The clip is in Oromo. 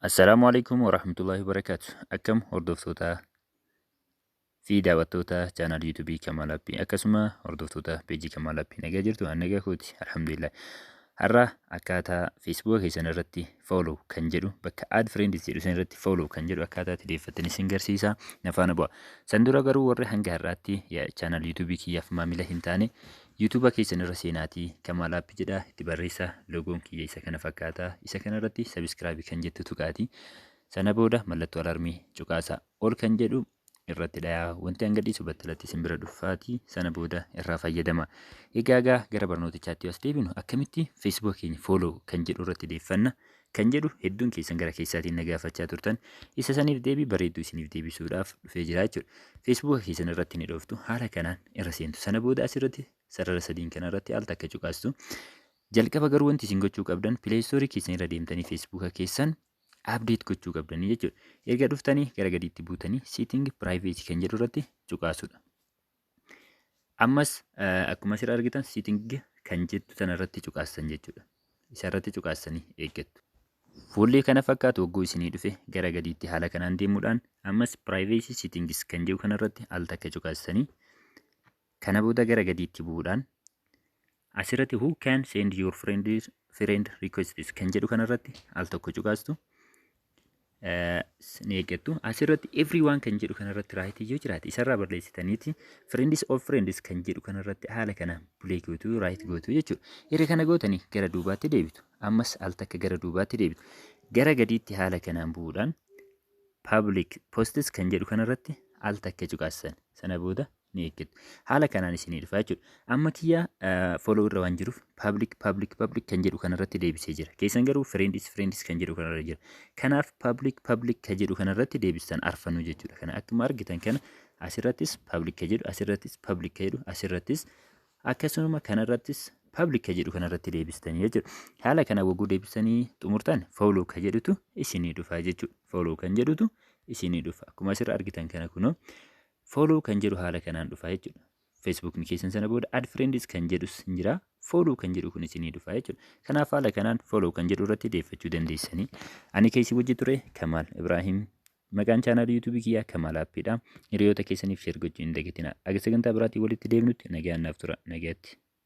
Assalaamu alaikum warahmatullahi wabarakaatu. Akkam hordoftoota fi daawwattoota chaanaal yuutuubii Kamaal Appii, akkasuma hordoftoota peejii Kamaal Appii, nagaa jirtu? An nagaa kooti, alhamdulillah. Har'a akkaataa feesbuuka keessan irratti follow kan jedhu, bakka add friends jedhu san irratti follow kan jedhu akkaataa itti deeffattan isin garsiisa, na faana bu'a. San dura garuu warri hanga har'aatti chaanaal yuutuubii kiyyaaf maamila hin taane, yuutuuba keessan irra seenaatii Kamaal Appii jedha itti barreessa. Logoon kiyya isa kana fakkaata. Isa kana irratti subscribe kan jettu tuqaati. Sana booda mallattoo alarmii cuqaasa, ol kan jedhu irratti dhayaa, wanti hanga dhiisu battalatti isin bira dhufaati, sana booda irraa fayyadama. Egaa gara barnootichaatti as deebinu. Akkamitti Facebook keenya follow kan jedhu irratti deeffanna kan jedhu hedduun keessan gara keessaatiin na gaafachaa turtan. Isa saniif deebii bareedduu isiniif deebisuudhaaf dhufee jira jechuudha. Facebook keessan irratti ni dhooftu, haala kanaan irra seentu. Sana booda asirratti sarara sadiin kana irratti al takka cuqaastu. Jalqaba garuu wanti isin gochuu qabdan, Play Store keessan irra deemtanii Facebook keessan update gochuu qabdanii jechuudha. Erga dhuftanii gara gadiitti buutanii setting privacy kan jedhu irratti cuqaasudha. Ammas akkuma asirra argitan setting kan jettu sana irratti cuqaastan jechuudha. Isa irratti cuqaastanii eeggattu. Fuullee kana fakkaatu wagguu isinii dhufe, gara gadiitti haala kanaan deemuudhaan ammas privacy settings kan jedhu kanarratti al takka cuqaastanii, kana booda gara gadiitti bu'uudhaan asirratti "Who can send your friend requests" kan jedhu kanarratti al tokko cuqaastu, ni eeggattu. Asirratti everyone kan jedhu kanarratti right yoo jiraate isarraa barreessitaniiti, friends of friends kan jedhu kanarratti haala kana bulee gootuu, right gootuu jechuudha. Erga kana gootanii gara duubaatti deebitu. Ammas al takka gara duubaatti deebitu. Gara gadiitti haala kanaan bu'uudhaan public posts kan jedhu kanarratti al takka cuqaassan. Sana booda ni eeggatu. Haala kanaan isinii dhufa jechuudha. Amma kiyya follow irra waan jiruuf public, public, public kan jedhu kanarratti deebisee jira. Keessan garuu friends, friends kan jedhu kanarra jira. Kanaaf public, public kan jedhu kanarratti deebistan arfanuu jechuudha. Kana akkuma argitan kana asirrattis public kan jedhu, asirrattis public kan jedhu, asirrattis akkasuma kanarrattis public kan jedhu kanarratti deebistanii jechuudha. Haala kana wagguu deebistanii xumurtan, follow kan jedhutu isinii dhufa jechuudha. Follow kan jedhutu isinii dhufa. Akkuma asirra argitan kana kunoo follow kan jedhu haala kanaan dhufa jechuudha. Facebookni keessan sana booda add friends kan jedhus hin jira. Follow kan jedhu kun isinii dhufa jechuudha. Kanaaf haala kanaan follow kan jedhu irratti deeffachuu dandeessanii. Ani keessi wajji ture Kamaal Ibraahim. Maqaan chaanaalii yuutuubii kiyyaa Kamaal Aappiidha. Hiriyoota keessaniif share gochuu hin dagatinaa. Aga sagantaa biraatiin walitti deemnutti nagaan naaf tura. Nagaatti.